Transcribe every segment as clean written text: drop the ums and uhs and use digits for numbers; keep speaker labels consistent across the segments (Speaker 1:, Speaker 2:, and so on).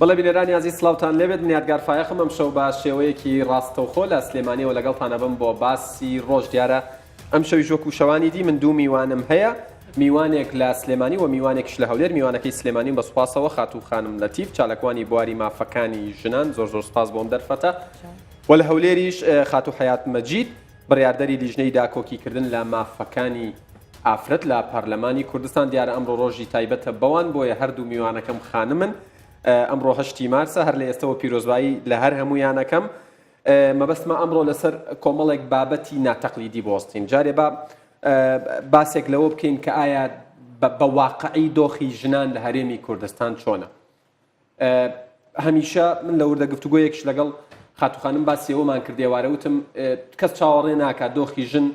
Speaker 1: بەڵێ بینەرانی ئازیز سڵاوتان لێبێت من یادگار فایەقم ئەمشەو بە شێوەیەکی ڕاستەوخۆ لە سلێمانیەوە لەگەڵتان ئەبم بۆ باسی ڕۆژ دیارە ئەمشەویش وەکو شەوانی دی من دوو میوانم هەیە میوانێک لە سلێمانی و میوانێکیش لە هەولێر میوانەکەی سلێمانیم بە سوپاسەوە خاتوو خانم لەتیف چالاکوانی بواری مافەکانی ژنان زۆر زۆر سوپاس بۆم دەرفەتە و لە هەولێریش خاتوو حەیات مەجید بڕیاردەری لیژنەی داکۆکیکردن لە مافەکانی ئافرەت لە پەرلەمانی کوردستان دیارە ئەمڕۆ ڕۆژی تایبەتە بەوان بۆیە هەردوو میوانەکەم خانمن ئەمڕۆ هەشتی مارسە هەر لە ئێستەوە پیرۆزبایی لە هەر هەمویانەکەم مەبەستمە ئەمڕۆ لەسەر کۆمەڵێک بابەتی ناتەقلیدی بۆستین جارێ با باسێک لەوە بکەین کە ئایا بە واقعی دۆخی ژنان لە هەرێمی کوردستان چۆنە هەمیشە من لە وردە گفتوگۆیەکش لەگەڵ خاتوخانم باسی ئەوەمان کرد ئێوارە وتم کەس چاوەڕێ ناکات دۆخی ژن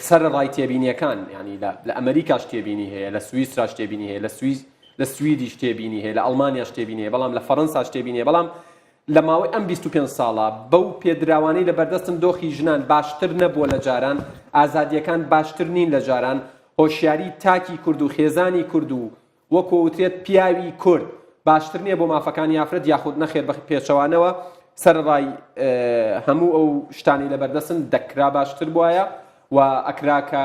Speaker 1: سەر ڕای تێبینیەکان ینی لە ئەمریکاش تێبینی هەیە لە سوئیسراش تێبینی هەیە لە سوئیس لە سویدیش تێبینی هەیە لە ئەڵمانیاش تێبینی هەیە بەڵام لە فەرەنساش تێبینی هەیە بەڵام لە ماوەی ئەم 25 ساڵە بەو پێدراوانەی لە بەردەستن دۆخی ژنان باشتر نەبووە لە جاران ئازادیەکان باشتر نین لە جاران هۆشیاری تاکی کورد و خێزانی کورد و وەکو ئەوترێت پیاوی کورد باشتر نیە بۆ مافەکانی ئافرەت یاخود نەخێر بە پێچەوانەوە سەرەڕای هەموو ئەو شتانەی لەبەردەستن دەکرا باشتر بوایە و ئەکرا کە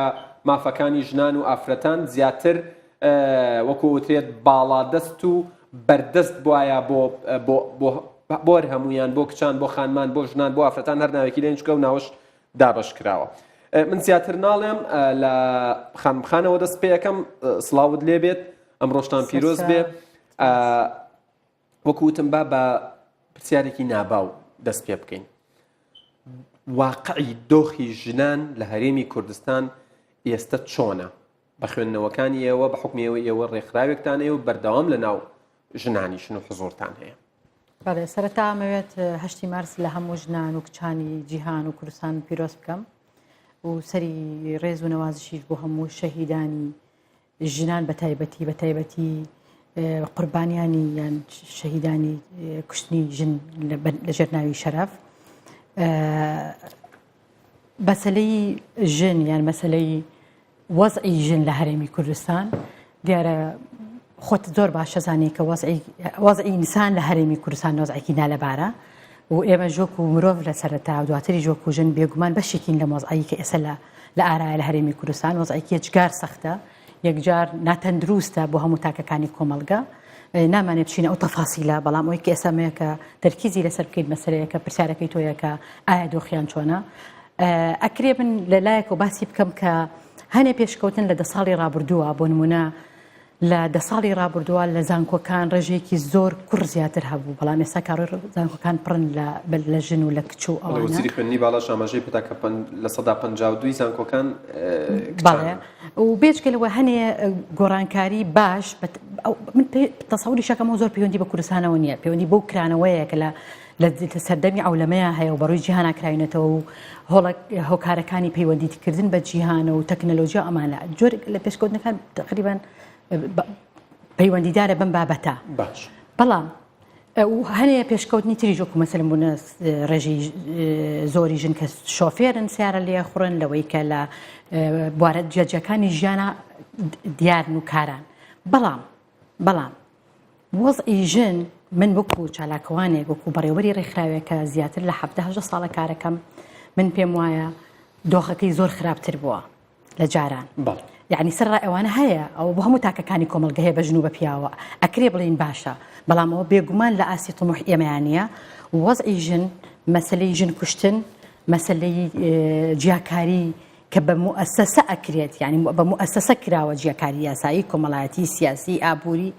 Speaker 1: مافەکانی ژنان و ئافرەتان زیاتر وەکو ئەوترێت باڵادەست و بەردەست بوایە بۆ بۆ بۆ بۆ هەمویان بۆ کچان بۆ خانمان بۆ ژنان بۆ ئافرەتان هەر ناوێکی لێن چکە و ناوەش دابەش کراوە. من زیاتر ناڵێم لە خانم خانەوە دەست پێ ئەکەم سڵاوت لێ بێت ئەمڕۆشتان پیرۆز بێ وەکو وتم با بە پرسیارێکی ناباو دەست پێ بکەین واقعی دۆخی ژنان لە هەرێمی کوردستان ئێستا چۆنە بە خوێندنەوەکانی ئێوە بە حکمی ئێوە ئێوە ڕێکخراوێکتان هەیە و بەردەوام لە ناو ژنانیشن و حزۆرتان هەیە.
Speaker 2: بەڵێ سەرەتا ئەمەوێت هەشتی مارس لە هەموو ژنان و کچانی جیهان و کوردستان پیرۆز بکەم و سەری ڕێز و نەوازشیش بۆ هەموو شەهیدانی ژنان بە تایبەتی بە تایبەتی قوربانیانی یان شەهیدانی کوشتنی ژن لە ژێر ناوی شەرەف مەسەلەی ژن یان مەسەلەی وەزعی ژن لە هەرێمی کوردستان دیارە خۆت زۆر باشە زانی کە وەزعی وەزعی ئینسان لە هەرێمی کوردستان وەزعێکی نالەبارە و ئێمە ژۆک و مرۆڤ لە سەرەتا و دواتری ژۆک و ژن بێگومان بەشێکین لە وەزعی کە ئێستا لە لە ئارایە لە هەرێمی کوردستان وەزعێکی یەجگار سەختە یەکجار ناتەندروستە بۆ هەموو تاکەکانی کۆمەڵگە نامانێ بچینە ئەو تەفاسیلە بەڵام ئەوەی کە ئێستا مەیە کە تەرکیزی لەسەر بکەیت مەسەلەیەکە پرسیارەکەی تۆیە کە ئایا دۆخیان چۆنە ئەکرێ من لە لایەکەوە باسی بکەم کە هەنێ پێشکەوتن لە دە ساڵی ڕابردووە بۆ نمونە لە دە ساڵی ڕابردووە لە زانکۆکان ڕێژەیەکی زۆر کوڕ زیاتر هەبوو بەڵام ئێستا کاڕۆی زانکۆکان پڕن لە لە ژن و لە کچ و
Speaker 1: ئەوانە. وەزیری خوێندنی باڵاش ئاماژەی پێدا کە 52% زانکۆکان
Speaker 2: بەڵێ و بێجگە لەوە هەنێ گۆڕانکاری باش من تەسەوری شەکەمەوە زۆر پەیوەندی بە کوردستانەوە نییە پەیوەندی بەو کرانەوەیە کە لە لە سەردەمی عەولەمەیا هەیە و بەڕووی جیهانا کراوینەتەوە و هۆڵە هۆکارەکانی پەیوەندیکردن بە جیهانە و تەکنەلۆژیا ئەمانە جۆر لە پێشکەوتنەکان تقریبان پەیوەندیدارە بەم بابەتە
Speaker 1: باش
Speaker 2: بەڵام هەنەیە پێشکەوتنی تری وەکو مەسەلەن بوونە ڕێژەی زۆری ژن کە شۆفێرن سیارە لێ خوڕن لەوەی کە لە بوارە جیاجیاکانی ژیانە دیارن و کاران بەڵام بەڵام وەزعی ژن من وەکو چالاکوانێک وەکو بەڕێوەبەری ڕێکخراوێک کە زیاتر لە حەڤدە هەژدە ساڵە کارەکەم من پێم وایە دۆخەکەی زۆر خراپتر بووە لە جاران
Speaker 1: بەڵێ.
Speaker 2: یعنی سەر ڕای ئەوانە هەیە ئەوە بۆ هەموو تاکەکانی کۆمەڵگە هەیە بە ژن و بە پیاوە ئەکرێ بڵێین باشە بەڵام ئەوە بێگومان لە ئاستی طموح ئێمەیان نییە وەزعی ژن مەسەلەی ژن کوشتن مەسەلەی جیاکاری کە بە موئەسەسە ئەکرێت یانی بە موئەسەسە کراوە جیاکاری یاسایی کۆمەڵایەتی سیاسی ئابووری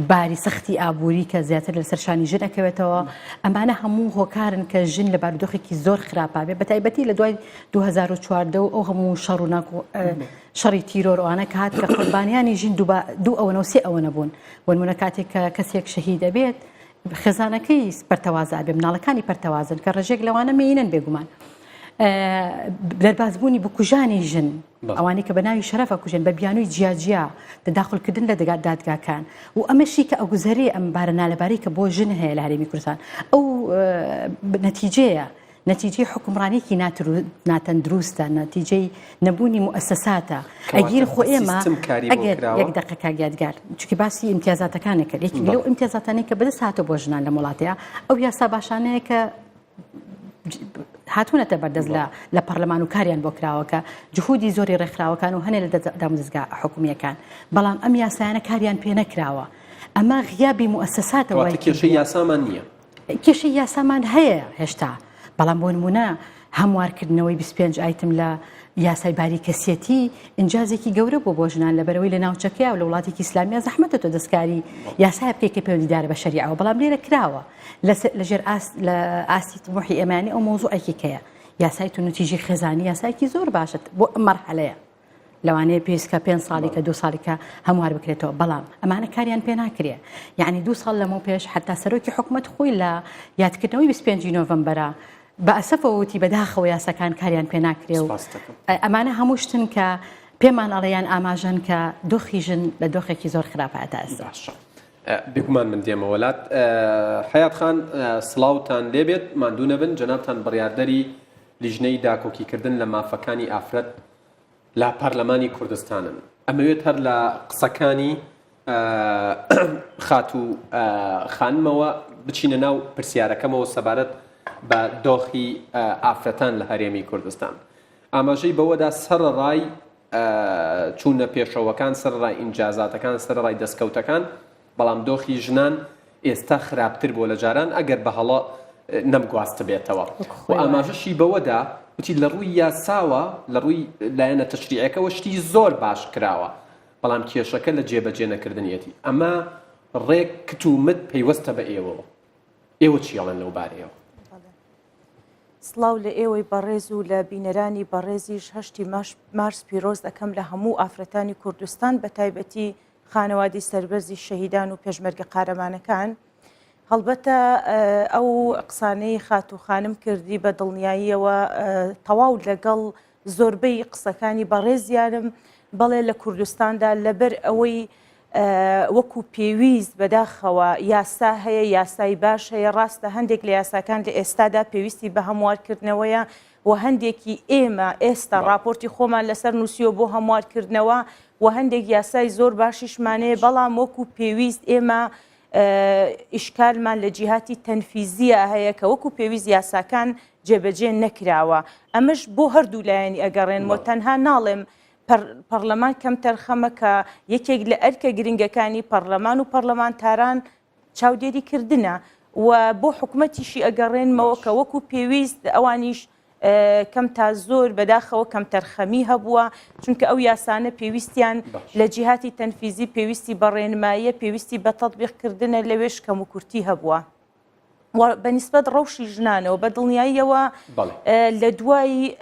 Speaker 2: باری سەختی ئابووری کە زیاتر لەسەر شانی ژن ئەکەوێتەوە ئەمانە هەموو هۆکارن کە ژن لە بارودۆخێکی زۆر خراپا بێ بەتایبەتی لە دوای 2014 و ئەو هەموو شەڕ و ناکۆ شەڕی تیرۆر ئەوانە کە هات کە قوربانیانی ژن دوو ئەوەنە و سێ ئەوەنە بوون بۆ نموونە کاتێک کە کەسێک شەهید ئەبێت خێزانەکەی پەرتەوازە ئەبێ مناڵەکانی پەرتەوازن کە ڕێژێک لەوانە مێینەن بێگومان دەربازبوونی بکوژانی ژن ئەوانەی کە بە ناوی شەرەف ئەکوژێن بە بیانووی جیاجیا تەداخلکردن لە دادگاکان و ئەمەشی کە ئەگوزەرێ ئەم بارە نالەبارەی کە بۆ ژن هەیە لە هەرێمی کوردستان ئەو نەتیجەیە. نەتیجەی حوکمڕانیەکی ناتەندروستە، نەتیجەی نەبوونی موئەسەساتە. ئەگیر خۆ ئێمە ئەگەر یەک دەقە کاک یادگار چونکی باسی ئیمتیازاتەکانە کرد یەکێک لەو ئیمتیازاتانەی کە بەدەست هاتووە بۆ ژنان لەم وڵاتەیە ئەو یاسا باشانەیە کە هاتوونەتە بەردەست لە لە پەرلەمان و کاریان بۆ کراوە کە جهودی زۆری ڕێکخراوەکان و هەنێ لە دامودەزگا حکومییەکان بەڵام ئەم یاسایانە کاریان پێ نەکراوە ئەمە غیابی موئەسەساتە وای
Speaker 1: کێشەی یاسامان نییە.
Speaker 2: کێشەی یاسامان هەیە هێشتا، بەڵام بۆ نموونە هەموارکردنەوەی 25 ئایتم لە یاسای باری کەسیەتی ئینجازێکی گەورە بوو بۆ ژنان لەبەرەوەی لە ناوچەکەیا و لە وڵاتێکی ئیسلامیا زەحمەتە تۆ دەستکاری یاسای بکەیت کە پەیوەندیدارە بە شەریعەوە بەڵام لێرە کراوە لەژێر ئاست لە ئاستی طموحی ئێمانی ئەو مەوزوعێکی کەیە یاسای توندوتیژی خێزانی یاسایەکی زۆر باشە بۆ ئەم مەرحەلەیە لەوانەیە پێویست کە پێنج ساڵی کە دو ساڵی کە هەموار بکرێتەوە بەڵام ئەمانە کاریان پێ ناکرێ یعنی دو ساڵ لەمەو پێش حتا سەرۆکی حکومەت خۆی لە یادکردنەوەی 25 نۆڤەمبەرە بە ئەسەفەوە وتی بەداخەوە یاساکان کاریان پێ ناکرێ و ئەمانە هەموو شتن کە پێمان ئەڵێیان ئاماژەن کە دۆخی ژن لە دۆخێکی زۆر خراپە تا ئێستا.
Speaker 1: بێگومان من دێمەوە لات حەیات خان سڵاوتان لێبێت ماندوو نەبن جەنابتان بڕیاردەری لیژنەی داکۆکیکردن لە مافەکانی ئافرەت لە پەرلەمانی کوردستانن. ئەمەوێت هەر لە قسەکانی خاتوو خانمەوە بچینە ناو پرسیارەکەمەوە سەبارەت بە دۆخی ئافرەتان لە هەرێمی کوردستان. ئاماژەی بەوەدا سەرەڕای چوونە پێشەوەکان، سەرەڕای ئینجازاتەکان، سەرەڕای دەستکەوتەکان، بەڵام دۆخی ژنان ئێستا خراپتر بووە لە جاران ئەگەر بە هەڵە نەمگواستبێتەوە و ئاماژەشی بەوەدا وتی لە ڕووی یاساوە لە ڕووی لایەنە تەشریعەکەوە شتی زۆر باش کراوە بەڵام کێشەکە لە جێبەجێ نەکردنیەتی ئەمە ڕێک کت و مت پەیوەستە بە ئێوەوە ئێوە چی ئەڵێن لەو بارەیەوە؟
Speaker 3: سڵاو لە ئێوەی بەڕێز و لە بینەرانی بەڕێزیش هەشتی مارس پیرۆز ئەکەم لە هەموو ئافرەتانی کوردستان بە تایبەتی خانەوادەی سەربەرزی شەهیدان و پێشمەرگە قارەمانەکان. هەڵبەتە ئەو قسانەی خاتوو خانم کردی بە دڵنیاییەوە تەواو لەگەڵ زۆربەی قسەکانی بەڕێزیانم بەڵێ لە کوردستاندا لەبەر ئەوەی وەکو پێویست بەداخەوە یاسا هەیە یاسای باش هەیە ڕاستە هەندێک لە یاساکان لە ئێستادا پێویستی بە هەموارکردنەوەیە و هەندێکی ئێمە ئێستا ڕاپۆرتی خۆمان لەسەر نووسیوە بۆ هەموارکردنەوە و هەندێک یاسای زۆر باشیشمان هەیە بەڵام وەکو پێویست ئێمە ئیشکالمان لە جیهاتی تەنفیزیە هەیە کە وەکو پێویست یاساکان جێبەجێ نەکراوە ئەمەش بۆ هەردوو لایەنی ئەگەڕێنمەوە تەنها ناڵێم پەرلەمان کەمتەرخەمە کە یەکێک لە ئەرکە گرنگەکانی پەرلەمان و پەرلەمانتاران چاودێری کردنە و بۆ حکومەتیشی ئەگەڕێنمەوە کە وەکو پێویست ئەوانیش کەم تا زۆر بەداخەوە کەمتەرخەمی هەبووە چونکە ئەو یاسانە پێویستیان لە جیهاتی تەنفیزی پێویستی بە ڕێنماییە پێویستی بە تەطبیقکردنە لەوێش کەم و کورتی هەبووە. و بە نیسبەت ڕەوشی ژنانەوە بە دڵنیاییەوە لە دوای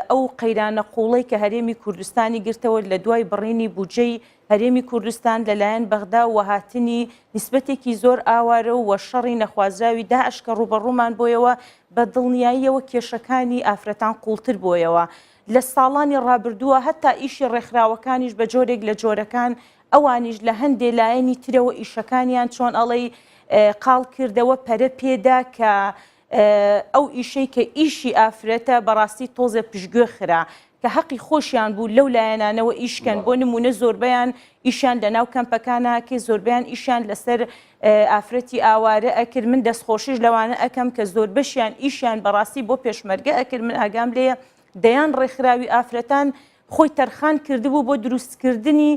Speaker 3: ئەو قەیرانە قوڵەی کە هەرێمی کوردستانی گرتەوە لە دوای بڕینی بودجەی هەرێمی کوردستان لەلایەن بەغدا و هاتنی نیسبەتێکی زۆر ئاوارە و شەڕی نەخوازراوی داعش کە ڕووبەڕوومان بۆیەوە بە دڵنیاییەوە کێشەکانی ئافرەتان قوڵتر بۆیەوە لە ساڵانی ڕابردووە هەتا ئیشی ڕێکخراوەکانیش بە جۆرێک لە جۆرەکان ئەوانیش لە هەندێ لایەنی ترەوە ئیشەکانیان چۆن ئەڵێی قاڵ کردەوە پەرە پێدا کە ئەو ئیشەی کە ئیشی ئافرەتە بەڕاستی تۆزێ پشتگوێ خرا کە هەقی خۆشیان بوو لەو لایەنانەوە ئیشکەن بۆ نمونە زۆربەیان ئیشیان لە ناو کەمپەکانە کرد زۆربیان ئیشیان لەسەر ئافرەتی ئاوارە ئەکرد من دەستخۆشیش لەوانە ئەکەم کە زۆربەشیان ئیشیان بەڕاستی بۆ پێشمەرگە ئەکرد من ئاگام لێیە دەیان ڕێکخراوی ئافرەتان خۆی تەرخان کردبوو بۆ دروستکردنی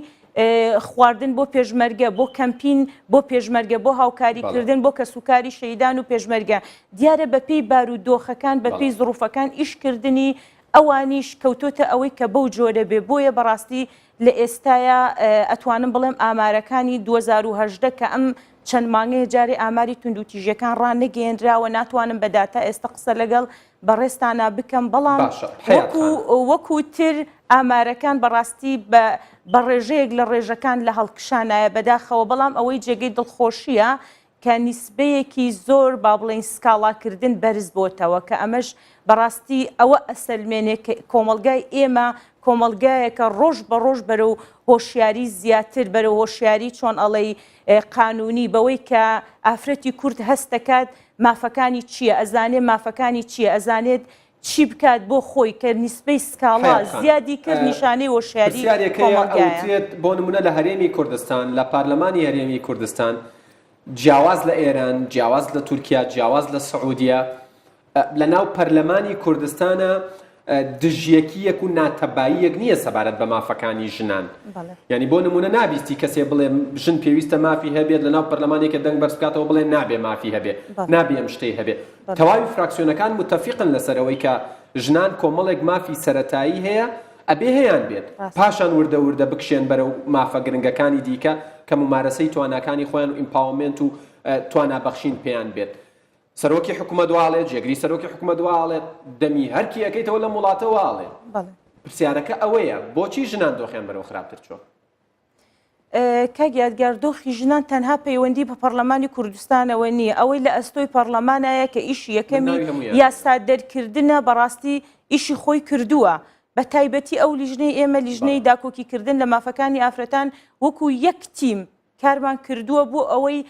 Speaker 3: خواردن بۆ پێشمەرگە بۆ کەمپین بۆ پێشمەرگە بۆ هاوکاریکردن بۆ کەسوکاری شەیدان و پێشمەرگە دیارە بەپێی بارودۆخەکان بەپێی زڕوفەکان ئیشکردنی ئەوانیش کەوتۆتە ئەوەی کە بەو جۆرە بێ بۆیە بەڕاستی لە ئێستایا ئەتوانم بڵێم ئامارەکانی 2018 کە ئەم چەند مانگەیە جارێ ئاماری توندوتیژیەکان ڕانەگەیەنراوە ناتوانم بە داتا ئێستا قسە لەگەڵ بەڕێزتانا بکەم بەڵام
Speaker 1: باشە حەیات
Speaker 3: وەکو
Speaker 1: خان.
Speaker 3: وەکو تر ئامارەکان بەڕاستی بە بە ڕێژەیەک لە ڕێژەکان لە هەڵکشانایە بەداخەوە بەڵام ئەوەی جێگەی دڵخۆشیە. کە نیسبەیەکی زۆر با بڵێین سکاڵاکردن بەرز بۆتەوە کە ئەمەش بەڕاستی ئەوە ئەسەلمێنێ کە کۆمەڵگای ئێمە کۆمەڵگایەکە ڕۆژ بە ڕۆژ بەرەو هۆشیاری زیاتر بەرەو هۆشیاری چۆن ئەڵێی قانونی بەوەی کە ئافرەتی کورد هەست دەکات مافەکانی چییە ئەزانێ مافەکانی چییە ئەزانێت چی بکات بۆ خۆی کە نیسبەی سکاڵا
Speaker 1: حەیات خان
Speaker 3: زیادی کرد نیشانەی هۆشیاری
Speaker 1: پرسیارێک هەیە
Speaker 3: کۆمەڵگایە.
Speaker 1: ئەوترێت بۆ نمونە لە هەرێمی کوردستان لە پارلەمانی هەرێمی کوردستان جیاواز لە ئێران جیاواز لە تورکیا جیاواز لە سعودیە لە ناو پەرلەمانی کوردستانە دژیەکیەک و ناتەباییەک نییە سەبارەت بە مافەکانی ژنان یعنی بۆ نمونە نابیستی کەسێ بڵێ ژن پێویستە مافی هەبێت لە ناو پەرلەمانێکە دەنگ بەرز بکاتەوە بڵێ نابێ مافی هەبێ نابێ ئەم شتەی هەبێ تەواوی فراکسیۆنەکان متەفیقن لەسەر ئەوەی کە ژنان کۆمەڵێک مافی سەرەتایی هەیە ئەبێ هەیان بێت پاشان وردە وردە بکشێن بەرەو مافە گرنگەکانی دیکە کە مومارەسەی تواناکانی خۆیان و empowerment و توانا بەخشین پێیان بێت. سەرۆکی حکومەت واڵێ، جێگری سەرۆکی حکومەت واڵێ، دەمی هەرکی ئەکەیتەوە لەم وڵاتە واڵێ. پرسیارەکە ئەوەیە بۆچی ژنان دۆخیان بەرەو خراپتر چووە؟
Speaker 3: کاک یادگار دۆخی ژنان تەنها پەیوەندی بە پەڕلەمانی کوردستانەوە نییە، ئەوەی لە ئەستۆی پەڕلەمانایە کە ئیشی یەکەمی یاسا دەرکردنە بەڕاستی ئیشی خۆی کردووە بە تایبەتی ئەو لیژنەی ئێمە لیژنەی داکۆکیکردن لە مافەکانی ئافرەتان وەکو یەک تیم کارمان کردووە بۆ ئەوەی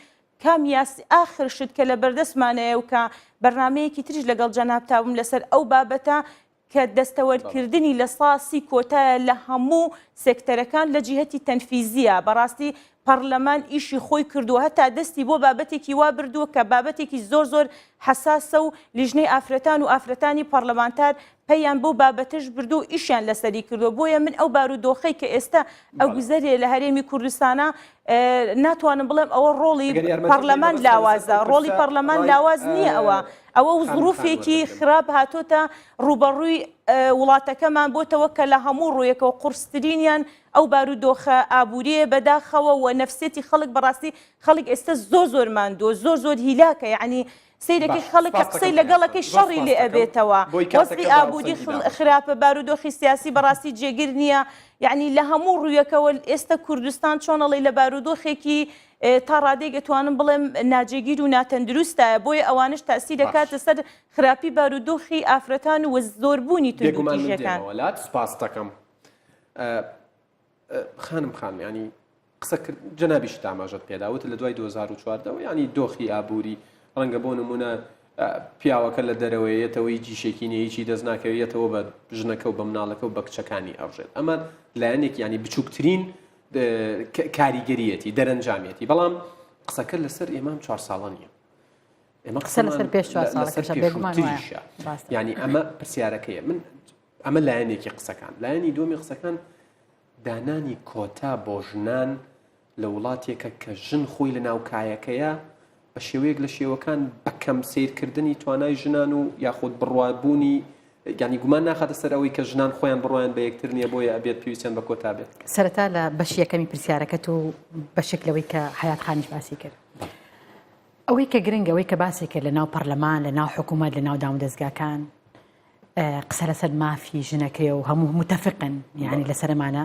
Speaker 3: کام یاس ئاخر شت کە لە بەردەستمانەیە و کە بەرنمەیەکی تریش لەگەڵ جەنابتا بووم لەسەر ئەو بابەتە کە دەستەوەرکردنی لە ساسی کۆتایە لە هەموو سێکتەرەکان لە جیهەتی تەنفیزیە، بەڕاستی پەڕلەمان ئیشی خۆی کردووە هەتا دەستی بۆ بابەتێکی وا بردووە کە بابەتێکی زۆر زۆر حەساسە و لیژنەی ئافرەتان و ئافرەتانی پەڕلەمانتار پەیان بەو بابەتەش بردووە و ئیشیان لەسەری کردووە بۆیە من ئەو بارودۆخەی کە ئێستا ئەگوزەرێ لە هەرێمی کوردستانە ناتوانم بڵێم ئەوە ڕۆڵی پەڕلەمان لاوازە ڕۆڵی پەڕلەمان لاواز نییە ئەوە ئەوە و زروفێکی خراپ هاتۆتە ڕووبەڕووی وڵاتەکەمان بۆتەوە کە لە هەموو ڕوویەکەوە قورسترینیان ئەو بارودۆخە ئابووریە بەداخەوە و نەفسێتی خەڵک بەڕاستی خەڵک ئێستا زۆر زۆر ماندووە زۆر زۆر هیلاکە یعنی سەیرەکەی خەڵک کە قسەی لەگەڵەکەی شەڕی لێ ئەبێتەوە وەزعی ئابووری خراپە بارودۆخی سیاسی بەڕاستی جێگر نییە یعنی لە هەموو ڕوویەکەوە ئێستا کوردستان چۆن ئەڵێی لە بارودۆخێکی تا ڕادەیەک ئەتوانم بڵێم ناجێگیر و ناتەندروستایە بۆیە ئەوانەش تاسیر دەکاتە سەر خراپی بارودۆخی ئافرەتان و زۆربوونی
Speaker 1: بێگومان من
Speaker 3: توندوتیژیەکان.
Speaker 1: دێمەوە لات سوپاست دەکەم خانم خان ینی قسە کرد جەنابیشت ئاماژەت پێدا وتت لە دوای 2014 ەوە یانی دۆخی ئابووری ڕەنگە بۆ نمونە پیاوەکە لە دەرەوەیە یەتەوە هیچ ئیشێکی نیە هیچی دەست ناکەوێت یەتەوە بە ژنەکە و بە مناڵەکە و بە کچەکانی ئەڕژێت ئەمە لایەنێک ینی بچووکترین کاریگەریەتی دەرەنجامێتی بەڵام قسەکە لەسەر ئێمام چوار ساڵە نییە ئێمە
Speaker 2: قسە لەسەر پێش چوار
Speaker 1: لەسەر
Speaker 2: ساڵەکەشە بێگومان وایە.
Speaker 1: پێشووتریشە
Speaker 2: ڕاستە.
Speaker 1: یعنی ئەمە پرسیارەکەیە من ئەمە لایەنێکی قسەکان لایەنی دووەمی قسەکان دانانی کۆتا بۆ ژنان لە وڵاتێکە کە ژن خۆی لە ناو کایەکەیە بە شێوەیەک لە شێوەکان بە کەم سەیرکردنی توانای ژنان و یاخود بڕوابوونی یانی گومان ناخاتە سەر ئەوەی کە ژنان خۆیان بڕوایان بە یەکتر نییە بۆیە ئەبێت پێویستیان بە کۆتا بێت.
Speaker 2: سەرەتا لە بەشی یەکەمی پرسیارەکەت و بەشێک لەوەی کە حەیات خانیش باسی کرد. ئەوەی کە گرنگە ئەوەی کە باسی کرد لە ناو پەرلەمان، لە ناو حکوومەت، لە ناو دامودەزگاکان قسە لەسەر مافی ژنەکرێ و هەموو متفقن یعنی لەسەرمانە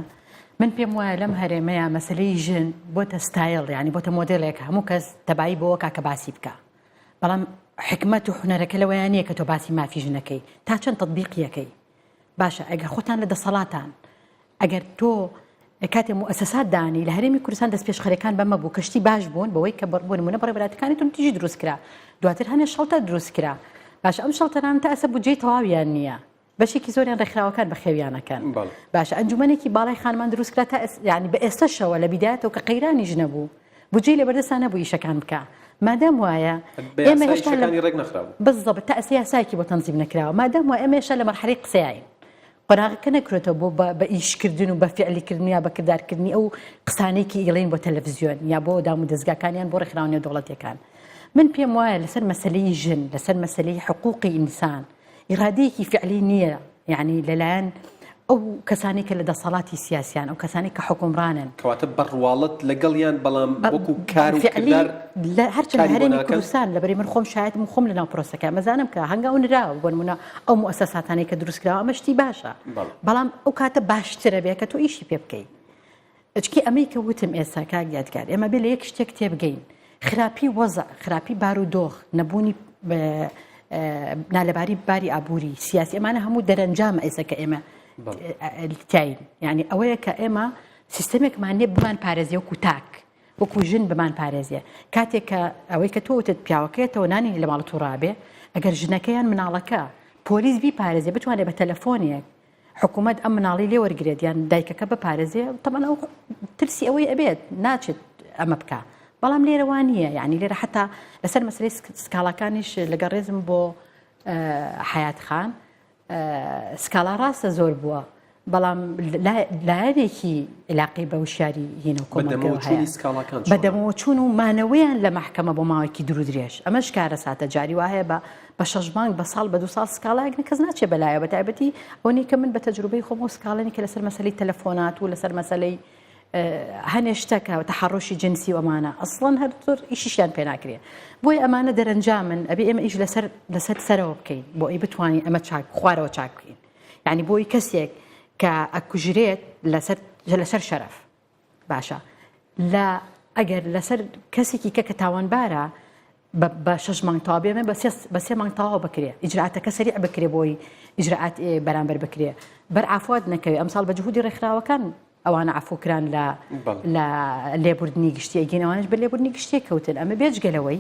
Speaker 2: من پێم وایە لەم هەرێمەیە مەسلەی ژن بۆتە ستایل یعنی بۆتە مۆدێلێک هەموو کەس تەبایی بۆوە کە باسی بکە بەڵام حکمت و حونەرەکە لەوەیان نییە کە تۆ باسی مافی ژنەکەی تا چەند تطبیقیەکەی باشە ئەگەر خۆتان لە دەسەڵاتان ئەگەر تۆ کاتێ موئەسەسات دانی لە هەرێمی کوردستان دەستپێشخەرەکان بەمە بوو کەشتی باش بوون بەوەی کە بۆ نمونە بەڕێوەبەرایەتەکانی توندوتیژی دروست کرا دواتر هەنێ shelter دروست کرا باشە ئەم shelter انە تا ئێستا بودجەی تەواویان نییە بەشێکی زۆریان ڕێکخراوەکان بەخێویانەکەن باشە ئەنجومەنێکی باڵای خانمان دروست کرا تا یعنی بە ئێستەشەوە لە بیدایەتەوە کە قەیرانیش نەبوو بودجەی لەبەردەستا نەبوو ئیشەکان بکا مادام وایە ئێمە هێشتا بالضبط تا ئێستا یاسایەکی بۆ تەنزیم نەکراوە مادام وایە ئێمە هێشتا لە مەرحەلەی قسەیاین قۆناغەکە نەکرێتەوە بۆ بە ئیشکردن و بە فعلیکردن یا بە کردارکردنی ئەو قسانەی کە ئیڵێن بۆ تەلەڤزیۆن یا بۆ دام و دەزگاکان یان بۆ ڕێکخراوە نێودەوڵەتیەکان من پێم وایە لەسەر مەسەلەی ژن لەسەر مەسەلەی حقوقی ئینسان ئیرادەیەکی فعلی نییە یعنی لەلایەن ئەو کەسانی کە لە دەسەڵاتی سیاسیان ئەو کەسانی کە حکومڕانن
Speaker 1: کەواتە بەڕواڵەت لەگەڵیان بەڵام وەکو کار و کردار
Speaker 2: هەرچەند
Speaker 1: کاری بۆ
Speaker 2: هەرێمی
Speaker 1: ناکەن؟
Speaker 2: کوردستان لەبەری من خۆم شایەتم و خۆم لەناو پرۆسەکە مەزانم کە هەنگاو نراوە بۆ نمونە ئەو موئەسەساتانەی کە دروست کراوە ئەمە شتی باشە
Speaker 1: بەڵێ.
Speaker 2: بەڵام ئەو کاتە باشترە بێ کە تۆ ئیشی پێ بکەی ئەچکی ئەمەی کە وتم ئێستا کاک یادگار ئێمە بێ لە یەک شتێک تێبگەین. خراپی وەزع، خراپی بارودۆخ، نەبوونی نالەباری باری ئابووری سیاسی ئەمانە هەموو دەرەنجامە ئێستا کە ئێمە تیاین یعنی ئەوەیە کە ئێمە سیستەمێکمان نیە بمان پارێزی وەکو تاک وەکو ژن بمان پارێزیە کاتێک کە ئەوەی کە تۆ وتت پیاوەکەیەتەوە نانی لە ماڵ توڕابێ ئەگەر ژنەکەیان مناڵەکە پۆلیس بیپارێزێ بتوانێت بە تەلەفۆنێک حکوومەت ئەم مناڵی لێ وەرگێت یان دایکەکە بپارێزێ تەمان ئەو ترسی ئەوەی ئەبێت ناچێت ئەمە بکە بەڵام لێرە وا نییە یعنی لێرە حتا لەسەر مەسلەی سکاڵاکانیش لەگەڵ ڕێزم بۆ حیات خان سکاڵا ڕاستە زۆر بووە بەڵام لایەنێکی علاقەی بە وشیاری هینە کۆمەڵگەوە هەیە بەدەمەوە چوون و مانەوەیان لە مەحکەمە بۆ ماوەیەکی دوور درێژ ئەمەش کارەساتە جاری وا هەیە بە بە شەش مانگ بە ساڵ بە دو ساڵ سکاڵایەک کەس ناچێ بەلایە بە تایبەتی ئەوەی کە من بە تەجروبەی خۆم و سکاڵێنی کە لەسەر مەسەلەی تەلەفۆنات و لەسەر مەسەلەی هەنێ شتەکە تەحەڕوشی جنسی و ئەمانە ئەسڵەن هەر زۆر ئیشیشیان پێ ناکرێ بۆیە ئەمانە دەرەنجامن ئەبێ ئێمە ئیش لەسەر لەسەر سەرەوە بکەین بۆ ئەی بتوانین ئەمە چاک خوارەوە چاک بکەین یعنی بۆی کەسێک کە ئەکوژرێت لەسەر لەسەر شەرەف باشە لە ئەگەر لەسەر کەسێکی کە کە تاوانبارە بە شەش مانگ تەواو بێ بە سێ بە سێ مانگ تەواو بکرێ ئیجرائاتەکە سەریع بکرێ بۆی ئیجرائات بەرامبەر بکرێ بەر عافوات نەکەوێ ئەمساڵ بە جهودی ڕێکخراوەکان ئەوانە عفو کران لە لە لێبوردنی گشتی ئەگەین ئەوانش بە لێبوردنی گشتی کەوتن ئەمە بێجگە لەوەی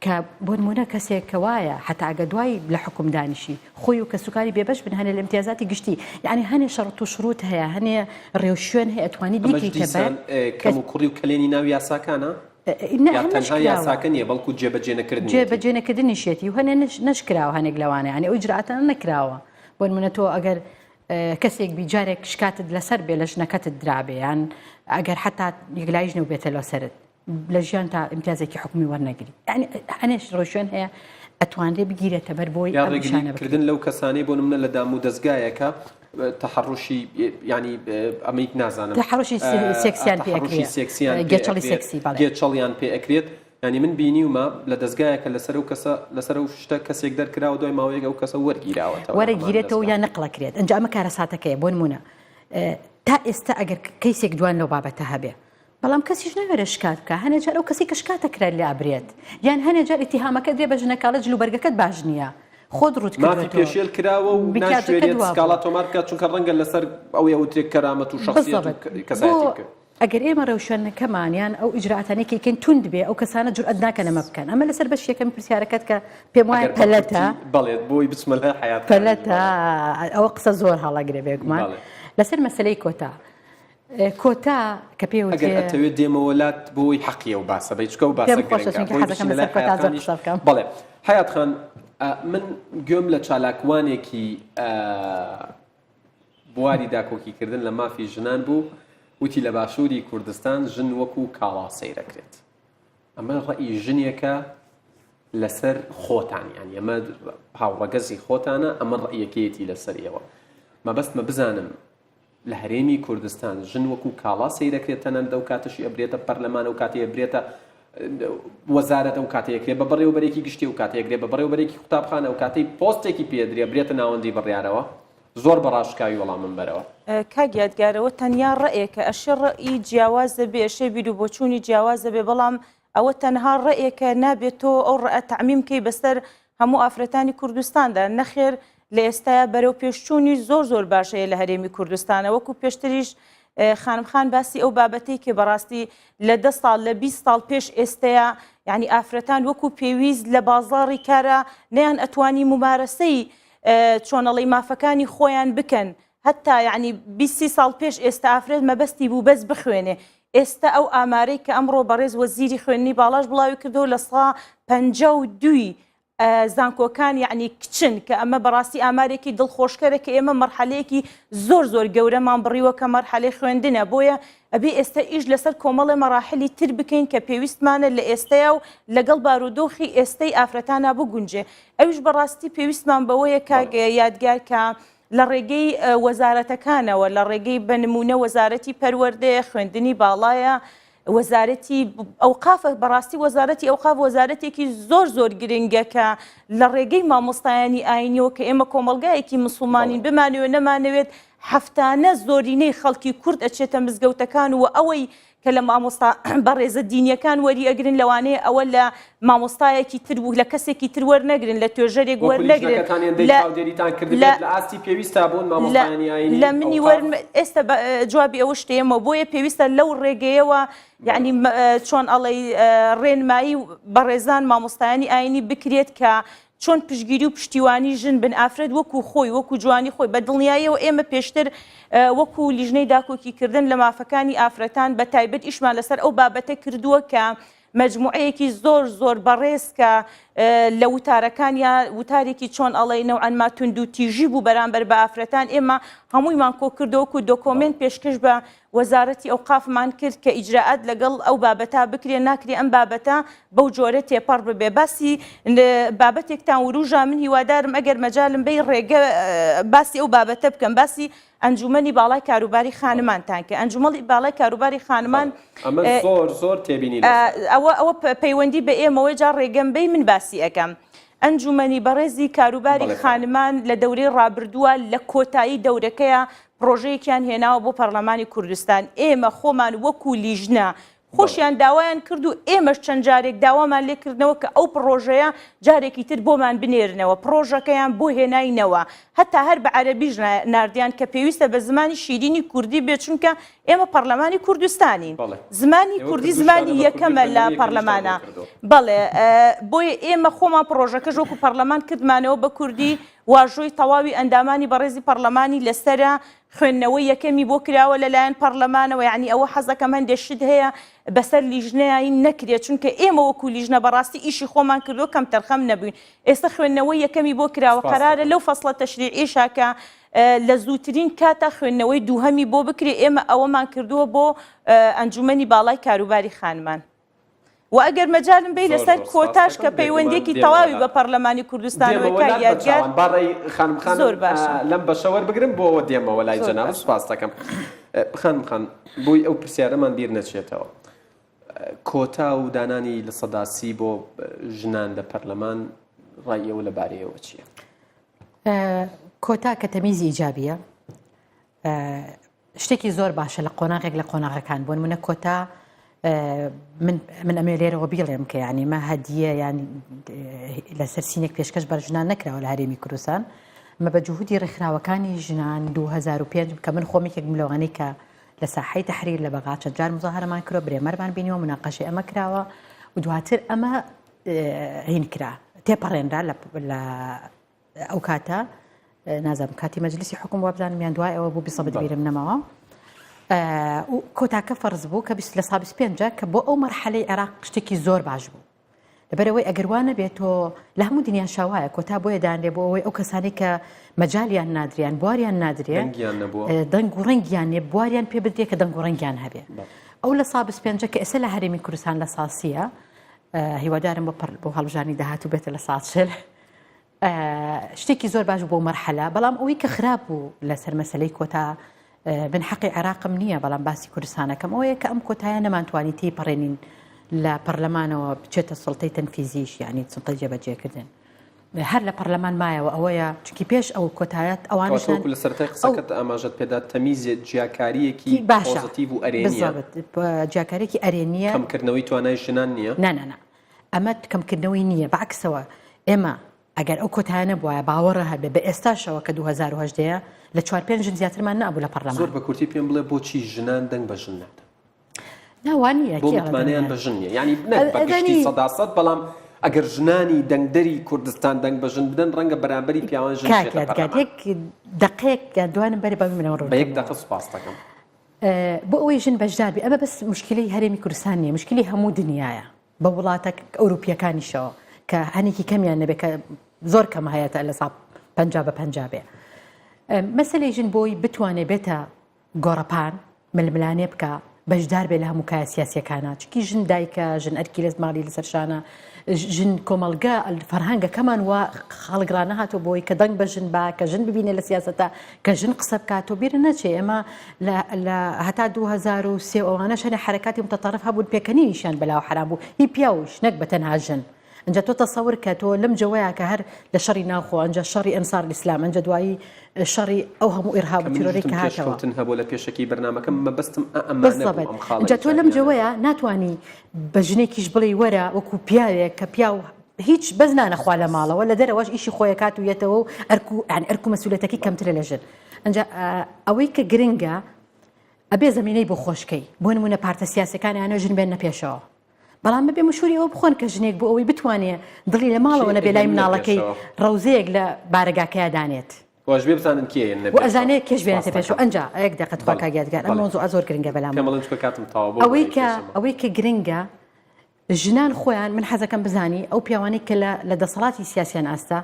Speaker 2: کە بۆ نمونە کەسێک کە وایە حتا ئەگە دوای لە حکوم دانیشی خۆی و کەسوکاری بێبەش بن هەنێ لە امتیازاتی گشتی یعنی هەنێ شەڕت و شروط هەیە هەنێ ڕێوشوێن هەیە ئەتوانی بیکەیتە بەر
Speaker 1: کەم و کوڕی و کەلێنی ناو یاساکانە
Speaker 2: نا
Speaker 1: یا
Speaker 2: هەر
Speaker 1: تەنها
Speaker 2: نەشکراوە.
Speaker 1: یاساکە نییە بەڵکو جێبەجێ نەکردنیەتی.
Speaker 2: جێبەجێ نەکردنیشیەتی و هەنێ نەشکراوە هەنێک لەوانە یانی ئەو ئیجرائاتانە نەکراوە بۆ نمونە تۆ ئەگەر کەسێک بی جارێک شکاتت لەسەر بێ لە ژنەکەتت درابێ یان ئەگەر حتا یەکلایش نەوبێتە لەسەرت لە ژیان تا ئیمتیازێکی حکومی وەرنەگری یانی هەنێش ڕێوشوێن هەیە ئەتوانرێ بگیرێتە بەر بۆی
Speaker 1: یا
Speaker 2: ئەم
Speaker 1: ڕێگری
Speaker 2: ئیشانە بکرێت.
Speaker 1: کردن لەو کەسانەی بۆ نمونە لە دام و دەزگایەکە تەحەڕوشی یانی ئەمەی نازانم
Speaker 2: تەحەڕوشی سێکسیان پێ
Speaker 1: تەحەڕوشی
Speaker 2: ئەکرێ
Speaker 1: سێکسیان پێ
Speaker 2: گێچەڵی
Speaker 1: ئەکرێت
Speaker 2: سێکسی بەڵێ
Speaker 1: گێچەڵیان پێ ئەکرێت یانی من بینیومە لە دەزگایەکە لەسەر ئەو کەسە لەسەر ئەو شتە کەسێک دەرکراوە دوای ماوەیەک ئەو کەسە وەرگیراوەتەوە لە هەمان
Speaker 2: وەرەگیرێتەوە
Speaker 1: دەزگا
Speaker 2: یان نەقڵەکرێت ئینجا ئەمە کارەساتەکەیە بۆ نمونە تا ئێستا ئەگەر کەیسێک دوان لەو بابەتە هەبێ بەڵام کەسیش ناوێرێ شکات بکا هەنێ جار ئەو کەسەی کە شکاتە کرا لێ ئەبرێت یان هەنێ جار ئیتیهامەکە درێ بە ژنەکە ئەڵێ جلوبەرگەکەت باش نییە خۆت ڕووت
Speaker 1: مافی
Speaker 2: کردوەتەوە
Speaker 1: پێشێل کراوە و
Speaker 2: مکیاجەکەت
Speaker 1: ناشوێرێت
Speaker 2: وا
Speaker 1: سکاڵا
Speaker 2: بووە
Speaker 1: تۆمار بکات چونکە ڕەنگە لەسەر ئەوەی ئەوترێ کەرامەت و شەخسیەت و
Speaker 2: بالضبط بۆ
Speaker 1: کەسایەتی بکەوێت.
Speaker 2: ئەگەر ئێمە ڕێوشوێنەکەمان یان ئەو ئیجرائاتانەی کە ئەیکەین توند بێ ئەو کەسانە جورئەت ناکەن ئەمە بکەن ئەمە لەسەر بەشی یەکەمی پرسیارەکەت کە پێم وایە
Speaker 1: ئەگەر بە
Speaker 2: پەلەتە
Speaker 1: کورتی بەڵێ بۆی بچمە لای حەیات خانیش
Speaker 2: پەلەتە
Speaker 1: بەڵێ
Speaker 2: ئەوە قسە زۆر هەڵەگرێ بێگومان
Speaker 1: بەڵێ.
Speaker 2: لەسەر مەسەلەی کۆتا کۆتا کە پێ
Speaker 1: ئەگەر
Speaker 2: وترێ.
Speaker 1: ئەتەوێ دێمەوە لات بۆی حەقی ئەو باسە بەی چونکە ئەو باسە
Speaker 2: پێم خۆشە
Speaker 1: گرنگە
Speaker 2: چونکە
Speaker 1: بۆی
Speaker 2: حەزەکەم
Speaker 1: بچینە
Speaker 2: لەسەر
Speaker 1: لای
Speaker 2: کۆتا
Speaker 1: حەیات
Speaker 2: زۆر
Speaker 1: خانیش
Speaker 2: قسە بکەم.
Speaker 1: بەڵێ حەیات خان من گوێم لە چالاکوانێکی بواری داکۆکیکردن لە مافی ژنان بوو وتی لە باشووری کوردستان ژن وەکو کاڵا سەیرەکرێت ئەمە ڕەئی ژنێکە لەسەر خۆتان یانی ئەمە هاوڕەگەزی خۆتانە ئەمە ڕەئیەکەیەتی لەسەر ئێوە مەبەستمە بزانم لە هەرێمی کوردستان ژن وەکو کاڵا سەیرەکرێت تەنانەت ئەو کاتەشی ئەبرێتە پەرلەمان ئەو کاتەی ئەبرێتە وەزارەت ئەو کاتەی ئەکرێت بە بەڕێوەبەرێکی گشتی ئەو کاتەی ئەکرێت بە بەڕێوەبەرێکی قوتابخانە ئەو کاتەی پۆستێکی پێدرێ برێتە ناوەندی بڕیارەوە زۆر بە ڕاشکاوی وەڵامم بەرەوە.
Speaker 3: کاک یادگار ئەوە تەنیا ڕەئێکە ئەشێ ڕەئی جیاواز هەبێ ئەشێ بیروبۆچوونی جیاواز هەبێ بەڵام ئەوە تەنها ڕەئێکە نابێت تۆ ئەو ڕەئە تەعمیم کەی بەسەر هەموو ئافرەتانی کوردستاندا نەخێر لە ئێستایا بەرەو پێشچوونی زۆر زۆر باش هەیە لە هەرێمی کوردستانە وەکو پێشتریش خانم خان باسی ئەو بابەتەی کە بەڕاستی لە دە ساڵ لە 20 ساڵ پێش ئێستەیە یعنی ئافرەتان وەکو پێویست لە بازاڕی کارە نیان ئەتوانی ممارەسەی چۆنەڵی مافەکانی خۆیان بکەن هەتا یعنی 20 ساڵ پێش ئێستا ئافرەت مەبەستی بوو بەس بخوێنێ ئێستا ئەو ئامارەی کە ئەمڕۆ بەڕێز وەزیری خوێندنی باڵاش بڵاوی کردەوە لە سا 52 زانکۆکان یەعنی کچن کە ئەمە بەڕاستی ئامارێکی دڵخۆشکەرە کە ئێمە مەرحەلەیەکی زۆر زۆر گەورەمان بڕیوە کە مەرحەلەی خوێندنە بۆیە ئەبێ ئێستا ئیش لەسەر کۆمەڵێ مەراحلی تر بکەین کە پێویستمانە لە ئێستەیا و لەگەڵ بارودۆخی ئێستەی ئافرەتانا بگونجێ ئەویش بەڕاستی پێویستمان بەوەیە کاک یادگار کە لە ڕێگەی وەزارەتەکانەوە لە ڕێگەی بە نمونە وەزارەتی پەروەردەیە خوێندنی باڵایە وەزارەتی ئەوقافە، بەڕاستی وەزارەتی ئەوقاف وەزارەتێکی زۆر زۆر گرنگە کە لە ڕێگەی مامۆستایانی ئاینیەوە کە ئێمە کۆمەڵگایەکی مسوڵمانین بمانەوێت نەمانەوێت. هەفتانە زۆرینەی خەڵکی کورد ئەچێتە مزگەوتەکان و ئەوەی کە لە مامۆستا بەڕێزە دینیەکان وەری ئەگرن لەوانەیە ئەوە لە مامۆستایەکی تر و لە کەسێکی تر وەرنەگرن لە توێژەرێک وەرنەگرن
Speaker 1: لە چاودێریتان کردبێت لە ئاستی پێویستا بوون مامۆستایانی ئایینی
Speaker 3: لە منی وەر ئێستا جوابی ئەوە شتەیەمەوە بۆیە پێویستە لەو ڕێگەیەوە یعنی چۆن ئەڵێی ڕێنمایی بەڕێزان مامۆستایانی ئایینی بکرێت کە چۆن پشتگیری و پشتیوانی ژن بن، ئافرەت وەکو خۆی، وەکو جوانی خۆی، بە دڵنیاییەوە ئێمە پێشتر وەکو لیژنەی داکۆکیکردن لە مافەکانی ئافرەتان بە تایبەت ئیشمان لەسەر ئەو بابەتە کردووە کە مەجموعەیەکی زۆر زۆر بەڕێز کە لە وتارەکانیا وتارێکی چۆن ئەڵێی نەوعەن ما توندوتیژی بوو بەرامبەر بە ئافرەتان ئێمە هەموویمان کۆکردەوە وەکو دۆکۆمێنت پێشکەش بە وەزارەتی ئەوقافمان کرد کە ئیجرائات لەگەڵ ئەو بابەتە بکرێ ناکرێ ئەم بابەتە بەو جۆرە تێپەڕ ببێ باسی بابەتێکتان وروژا من هیوادارم ئەگەر مەجالم بەی ڕێگە باسی ئەو بابەتە بکەم باسی ئەنجومەنی باڵای کاروباری خانمانتان کە ئەنجومەڵی باڵای کاروباری خانمان
Speaker 1: ئەمە زۆر زۆر تێبینی
Speaker 3: ئەوە ئەوە پەیوەندی بە ئێمەوەی جا ڕێگەم بەی من باسی ئەەکەم ئەنجومەنی بەڕێزی کاروباری خانمان لە دەورەی ڕابردووە لە کۆتایی دەورەکەیە پڕۆژەیەکیان هێناوە بۆ پەڕلەمانی کوردستان، ئێمە خۆمان وەکو لیژنە خۆشیان داوایان کرد و ئێمەش چەند جارێک داوامان لێکردنەوە کە ئەو پڕۆژەیە جارێکی تر بۆمان بنێرنەوە، پڕۆژەکەیان بۆ هێناینەوە، هەتا هەر بە عەرەبیش ناردیان کە پێویستە بە زمانی شیرینی کوردی بێت، چونکە ئێمە پەڕلەمانی کوردستانین، زمانی کوردی زمانی یەکەمە لە پەڕلەمانە، بەڵێ بۆیە ئێمە خۆمان پڕۆژەکەش وەکو پەڕلەمان کردمانەوە بە کوردی، واژۆی تەواوی ئەندامانی بەڕێزی پەڕلەمانی لەسەرە، خوێندنەوەی یەکەمی بۆ کراوە لەلایەن پەڕلەمانەوە، یەعنی ئەوە حەزەکەم هەندێ شت هەیە بەسەر لیژنەیە نەکرێت، چونکە ئێمە وەکو لیژنە بەڕاستی ئیشی خۆمان کردووە کەمتەرخەم نەبووین، ئێستا خوێندنەوەی یەکەمی بۆ کراوە، قەرارە لەو فەسڵە تەشریعیەشا کە لە زووترین کاتا خوێندنەوەی دووهەمی بۆ بکرێ، ئێمە ئەوەمان کردووە بۆ ئەنجومەنی باڵای کاروباری خانمان. وە ئەگەر مەجالم بەی لەسەر کۆتاش کە پەیوەندیەکی تەواوی بە پەڕلەمانی کوردستانەوە کاک یادگار
Speaker 1: با ڕای خانم خان زۆر باشە لەم بەشە وەربگرم بۆ ئەوە دێمەوە لای جەنابت سوپاس دەکەم خانم خان بۆی ئەو پرسیارەمان بیر نەچێتەوە کۆتا و دانانی 30% بۆ ژنان لە پەرلەمان ڕای ئێوە لەبارەیەوە چییە؟
Speaker 2: کۆتا کە تەمیزی ئیجابیە شتێکی زۆر باشە لە قۆناغێک لە قۆناغەکان بۆ نمونە کۆتا من من ئەمێ لێرەوە بیڵێم کە یعنی مە هەدیە یان لەسەر سینێک پێشکەش بەر ژنان نەکراوە لە هەرێمی کوردستان مە بە جهودی ڕێکخراوەکانی ژنان 2005 کە من خۆم یەکێک لەوانەی کە لە ساحەی تحریر لە بەغا چەند جار مظاهرەمان کرۆ برێمەرمان بینیوە مناقەشەی ئەمە کراوە و دواتر ئەمە هین کرا تێپەڕێنرا لە ئەو کاتە نازانم کاتی مەجلیسی حکوم وابزانم یان دوای ئەوە بوو بسەبت بیرم نەماوە کۆتاکە فەرز بوو کە 20 لە سا 25 کە بۆ ئەو مەرحەلەی عێراق شتێکی زۆر باش بوو لەبەرەوەی ئەگەروانە بێت تۆ لە هەموو دنیا شاوایە کۆتا بۆیە دانرێ بۆ ئەوەی ئەو کەسانی کە مەجالیان نادریان بواریان نادرێ دەنگ و ڕەنگیان نیە بواریان پێ بدرێ کە دەنگ و ڕەنگیان هەبێ ئەو لە سا 25 کە ئێستا لە هەرێمی کوردستان لە ساسیە هیوادارم بۆ بۆ هەڵبژانی داهاتوو بێتە لە سا 40 شتێکی زۆر باش بۆ مەرحەلە بەڵام ئەوەی کە خراپ بوو لەسەر مەسلەی کۆتا من حەقی عێراقم نییە بەڵام باسی کوردستانەکەم ئەوەیە کە ئەم کۆتایە نەمانتوانی تێی پەڕێنین لە پەرلەمانەوە بچێتە سڵتەی تەنفیزیش یعنی سڵتەی جێبەجێکردن هەر لە پەرلەمان مایەوە ئەوەیە چونکی پێش ئەو کۆتایەت ئەوانش
Speaker 1: لە سەرەتای قسەکەت ئاماژەت پێدا تەمیزێ جیاکاریەکی
Speaker 2: باشە
Speaker 1: پۆزەتیڤ و ئەرێنیە
Speaker 2: جیاکاریەکی ئەرێنیە
Speaker 1: کەمکردنەوەی توانای ژنان نییە
Speaker 2: نا نا نا ئەمە کەمکردنەوەی نییە، بە عەکسەوە ئێمە ئەگەر ئەو کۆتایە نەبوایە باوەڕە هەبێ بە ئێستاشەوە کە 2018 لە چوار پێنج ژن زیاترمان نەئەبوو لە پەرلەمان.
Speaker 1: زۆر بە کورتی پێم بڵێ بۆچی ژنان دەنگ بە ژن نادەن؟
Speaker 2: نا وا نییە
Speaker 1: بۆ متمانەیان بە ژن نییە یانی نەک بە گشتی سەدا سەد بەڵام ئەگەر ژنانی دەنگدەری کوردستان دەنگ بە ژن بدەن ڕەنگە بەرامبەری پیاوان ژن
Speaker 2: کاک یادگار یەک دەقەیەک یان دوانم بەرێ بە منەوە ڕوون
Speaker 1: بە یەک دەقە سوپاست دەکەم.
Speaker 2: بۆ ئەوەی ژن بەشدار بێ ئەمە بەس مشکلەی هەرێمی کوردستان نییە مشکلی هەموو دنیاە بە وڵاتە ئەوروپیەکانیشەوە کە هەنێکی کەمیان نەبێت کە زۆر کەم هەیە تا لە سا 50 بە 50 بێ مەسلەی ژن بۆی بتوانێ بێتە گۆڕەپان ململانێ بکە بەشدار بێ لە هەموو کایە سیاسیەکانە چکی ژن دایکە ژن ئەرکی لە ماڵی لەسەر شانە ژن کۆمەڵگە فەرهەنگەکەمان وا خەڵک ڕانەهاتوە بۆی کە دەنگ بە ژن با کە ژن ببینێ لە سیاسەتە کە ژن قسە بکات تۆ بیرە نەچێ ئێمە لە هەتا 2003 ئەوانەش هەنێ حرەکاتی متطرف هەبوون پێکەنینیشیان بەلاوە حرام بوو هی پیاوش نەک بە تەنها ژن. ئەنجا تۆ تەسەور کە تۆ لەم جەوەیە کە هەر لە شەڕی ناوخۆ ئەنجا شەڕی ئەنسار ئیسلام ئەنجا دوایی شەڕی ئەو هەموو ئیرهاب و تیرۆرەی کە هاتەوە.
Speaker 1: پێشکەوتن هەبوو لە پێشەکی بەرنامەکەم مەبەستم ئا ئەمانە بوو ئەم خاڵە
Speaker 2: ئینجا تۆ لەم جەوەیە ناتوانی بە ژنێکیش بڵێی وەرە وەکو پیاوێک کە پیاو هیچ بەس نانەخوا لە ماڵەوە لە دەرەوەش ئیشی خۆیەکات و یەتەوە و ئەرک و یانی ئەرک و مەسئولیەتەکەی کەمترە لە ژن ئینجا ئەوەی کە گرنگە ئەبێ زەمینەی بۆ خۆشکەی بۆ نمونە پارتە سیاسەکان یانە ژن بێنە پێشەوە بەڵام بەبێ مشوری ئەوە بخۆن کە ژنێک بۆ ئەوەی بتوانێ دڵی لە ماڵەوە نەبێ لای مناڵەکەی ڕەوزەیەک لە بارەگاکەیا دانێت.
Speaker 1: واش بێ بزانن کێ هێننە
Speaker 2: پێشەوە. ئەزانێ کێش بێنێتە پێشەوە ئەنجا یەک دەقە تخوا کاک یادگار ئەم مەوزوعە زۆر گرنگە بەلامەوە.
Speaker 1: پێم بڵێن چونکە کاتم تەواو بوو.
Speaker 2: ئەوەی کە ئەوەی کە گرنگە ژنان خۆیان من حەزەکەم بزانی ئەو پیاوانەی کە لە لە دەسەڵاتی سیاسیان ئاستە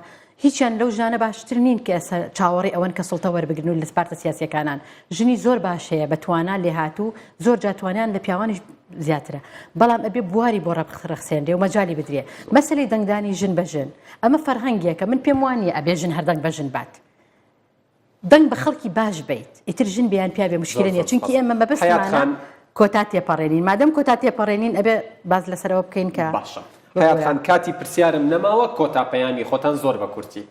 Speaker 2: هیچیان لەو ژنانە باشتر نین کە ئێستا چاوەڕێی ئەوەن کە سوڵتە وەربگرن و لە پارتە سیاسیەکانان ژنی زۆر باش هەیە بە توانا لێهاتوو زۆر جار توانیان لە پیاوانیش زیاترە بەڵام ئەبێ بواری بۆ ڕەخسێنرێ و مەجالی بدرێ مەسەلەی دەنگدانی ژن بە ژن ئەمە فەرهەنگێکە من پێم وانیە ئەبێ ژن هەر دەنگ بە ژن بات دەنگ بە خەڵکی باش بیت ئیتر ژن بیان پیا بێ مشکلە نیە چونکی ئێمە مەبەستمانە کۆتا تێپەڕێنین مادەم کۆتا تێپەڕێنین ئەبێ باس لەسەرەوە بکەین کە
Speaker 1: باشە حەیات خان کاتی پرسیارم نەماوە کۆتا پەیامی خۆتان زۆر بە کورتی.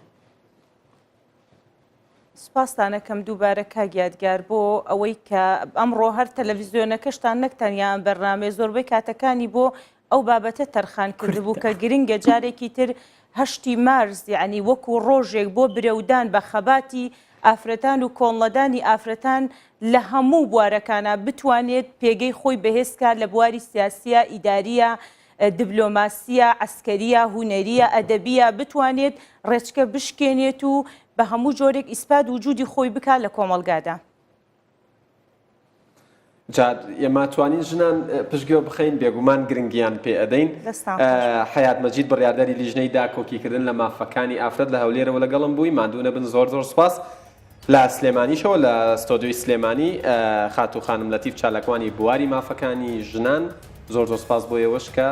Speaker 3: سوپاستان ئەکەم دووبارە کاک یادگار بۆ ئەوەی کە ئەمڕۆ هەر تەلەڤیزیۆنەکەشتان نەک تەنیا ئەم بەرنامەیە زۆربەی کاتەکانی بۆ ئەو بابەتە تەرخان کردبوو کە گرنگە جارێکی تر هەشتی مارس یعنی وەکو ڕۆژێک بۆ برەودان بە خەباتی ئافرەتان و کۆنڵەدانی ئافرەتان لە هەموو بوارەکانا بتوانێت پێگەی خۆی بەهێز کات لە بواری سیاسیە، ئیداریە، دبلۆماسیە، عەسکەریە، هونەریە، ئەدەبیە بتوانێت ڕێچکە بشکێنێت و بە هەموو جۆرێک ئیسپات وجودی خۆی بکات لە کۆمەڵگادا.
Speaker 1: جا ئێمە توانین ژنان پشتگوێ بخەین بێگومان گرنگیان پێ ئەدەین.
Speaker 3: دەستان خۆش بێت.
Speaker 1: حەیات مەجید بڕیاردەری لیژنەی داکۆکیکردن لە مافەکانی ئافرەت لە هەولێرەوە لەگەڵم بووی ماندوو نەبن زۆر زۆر سوپاس. لە سلێمانیشەوە لە ستۆدیۆی سلێمانی خاتوو خانم لەتیف چالاکوانی بواری مافەکانی ژنان زۆر زۆر سوپاس بۆ ئێوەش کە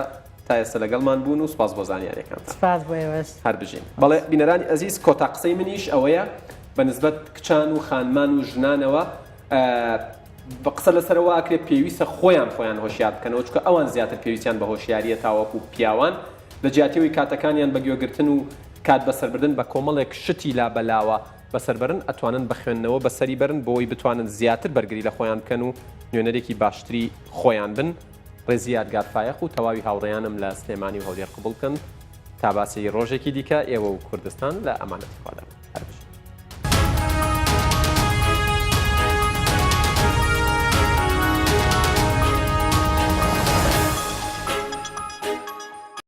Speaker 1: تا ئێستا لەگەڵمان بوون و سوپاس بۆ زانیاریەکانتان.
Speaker 2: سوپاس بۆ ئێوەش.
Speaker 1: هەر بژین. بەڵێ بینەرانی ئەزیز کۆتا قسەی منیش ئەوەیە بە نسبەت کچان و خانمان و ژنانەوە بە قسە لەسەرەوە ئەکرێت پێویستە خۆیان خۆیان هۆشیار بکەنەوە چونکە ئەوان زیاتر پێویستیان بە هۆشیاریە تاوەکو پیاوان لە جیاتی ئەوەی کاتەکانیان بە گوێگرتن و کات بەسەربردن بە کۆمەڵێک شتی لابەلاوە بەسەربەرن ئەتوانن بە خوێندنەوە بەسەری بەرن بۆی بتوانن زیاتر بەرگری لە خۆیان بکەن و نوێنەرێکی باشتری خۆیان بن ڕێزی یادگار فایەق و تەواوی هاوڕێیانم لە سلێمانی و هەولێر قبوڵ بکەن تا باسی ڕۆژێکی دیکە ئێوە و کوردستان لە ئەمانەتی خوادا بن.